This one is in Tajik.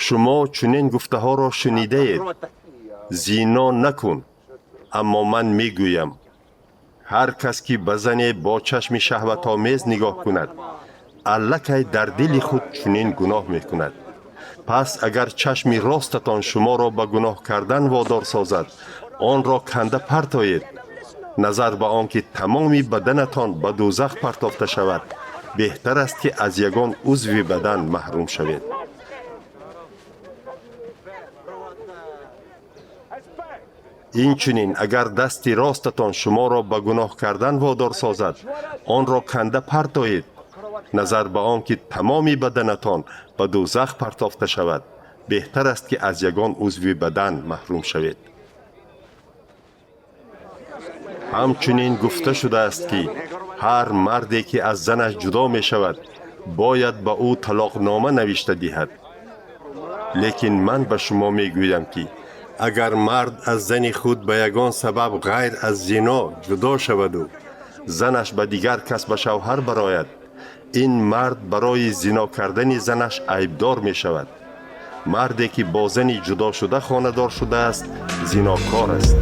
Шумо чунин гуфтаҳоро шунидаед: зино накун. Аммо ман мегӯям, ҳар кас ки ба зане бо чашми шаҳватомез нигоҳ кунад, аллакай дар дили худ чунин гуноҳ мекунад. Пас агар чашми ростатон шуморо ба гуноҳ кардан водор созад, онро канда партоед. Назар ба он ки тамоми баданатон ба дӯзах партофта шавад, беҳтар аст ки аз ягон узви бадан маҳрум шавед. Инчунин агар дасти ростатон шуморо ба гуноҳ кардан водор созад, онро канда партоед. Назар ба он ки тамоми баданатон ба дӯзах партофта шавад, беҳтар аст ки аз ягон узви бадан маҳрум шавед. Ҳамчунин гуфта шудааст, ки ҳар марде ки аз занаш ҷудо мешавад, бояд ба ӯ талоқнома навишта диҳад. Лекин ман ба шумо мегӯям, ки агар мард аз зани худ ба ягон сабаб ғайр аз зино ҷудо шаваду занаш ба дигар кас ба шавҳар барояд, ин мард барои зино кардани занаш айбдор мешавад. Марде ки бо зани ҷудошуда хонадор шудааст, зинокор аст.